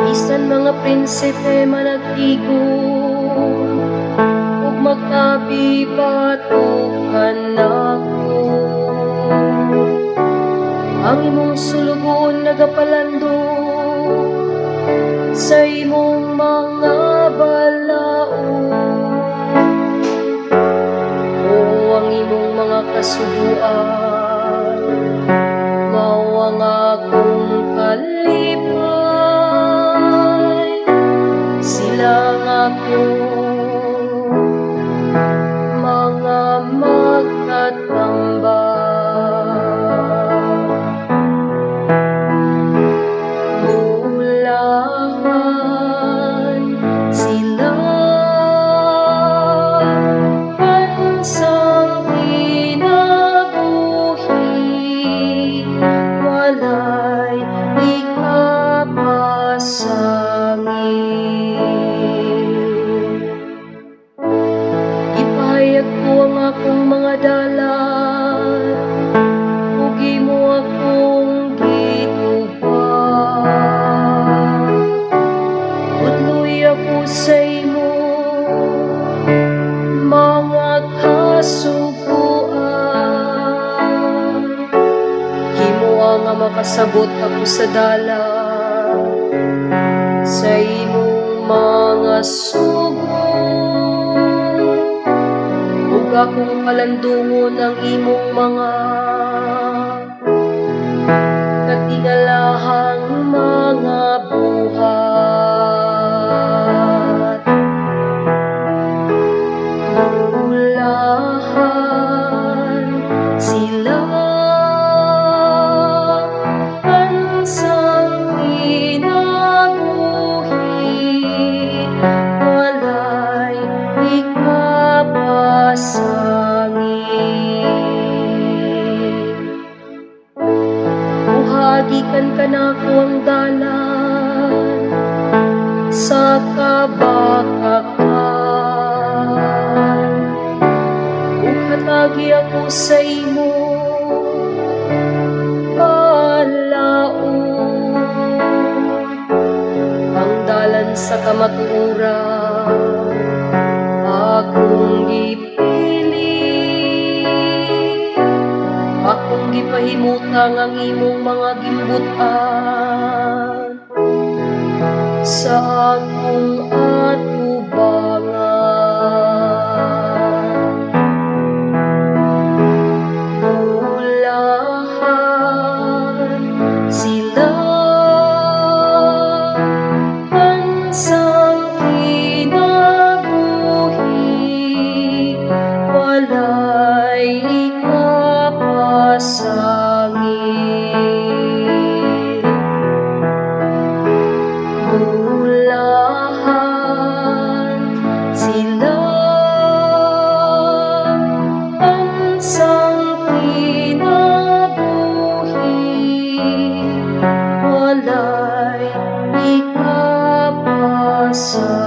Bisan mga prinsipe managtigom ug magtabi batok kanako, ang imong sulugoon nagapalandong sa imong mga balaod. O ang imong mga kasuguan mao ang akong kalipay. Sila ang akong mga magtatambal. Bulahan sila sang kinabuhi, walay ikapasangil. Gipahayag ko ang akong mga dalan ug imo akong gitubag. Tudloi ako sa imong mga kasuguan. Himoa nga makasabot ako sa dalan sa imong mga sugo ug akong palandungon ang imong mga katingalahang mga buhat. Bulahan sila sang kinabuhi, walay ikapasangil. Kuhaa gikan kanako ang dalan sa kabakakan ug hatagi ako sa imong balaod. Ang dalan sa kamatuoran akong gipili. Akong gipahimutang ang imong mga gimbut-an sa akong atubangan. Bulahan sila sang kinabuhi, walay ikapasangil. Bulahan sila sang kinabuhi, walay ikapasangil.